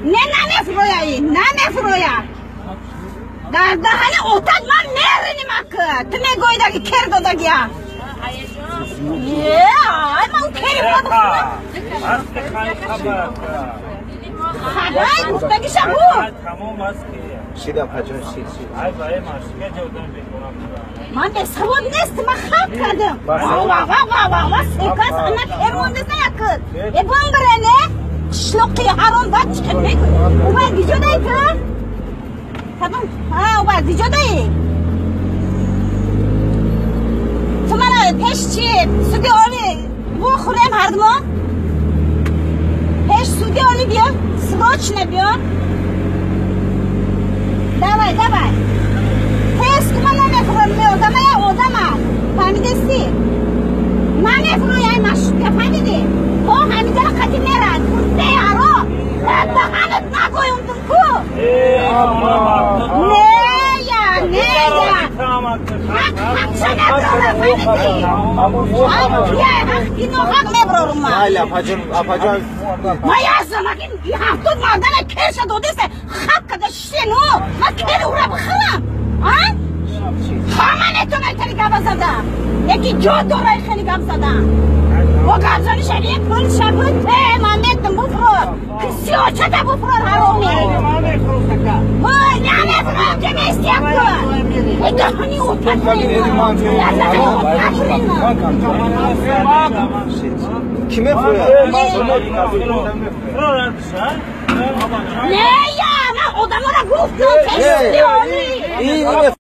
Не намефурӯяи, намефурӯя. Дар даҳани отат ман мериним ака. Ту мегӯӣ даги кер додагия. Е, ай ман кери буда. Хабай гуфтагиша буд. Шида паҷон шид шид. Ман бесавод нестам, ман хаб кардам. Ва ва ва ва ва секас ана кер мондеса якд. Э бомбрене? Қишлоқи ҳаром бад чиқиб мегӯ. Убай диҷодай ту? Кадом? Ҳа, убай диҷодай? Ту мана пеш чи? Суди оли бухӯрем ҳардумо? Пеш суди оли биё, срочно биё. Давай, давай. Тез ку ман намефурам, меодама я одама. Фаҳмидести? Намефурӯяй машрутка, фаҳмидӣ? Бо ҳамиҷара қати мерад. Куртаи ҳаром. Дар даҳанат нагӯёндум ку. Не я, не я. Ҳақ ҳақша меброра, фаҳмидӣ? Ҳақ иноҳақ меброрум ман. Майли апаҷон, апаҷон. Ма язам, аки 70 мардана керша додеса, хаб када шену, ма кери ура бихӯрам. А? Ҳама метонай тани гапа зада. Яки ҷо дорай хеле гап зада. Бо гапзани шаби пул шабу те ман метам буфурор. Кисиочата буфурор ҳароми. Ой, намефурам ки мести яку. Эй даҳани отат мекун. Ки мефурӯяд? Не я, ман одамора гуфтам пеш суди олӣ.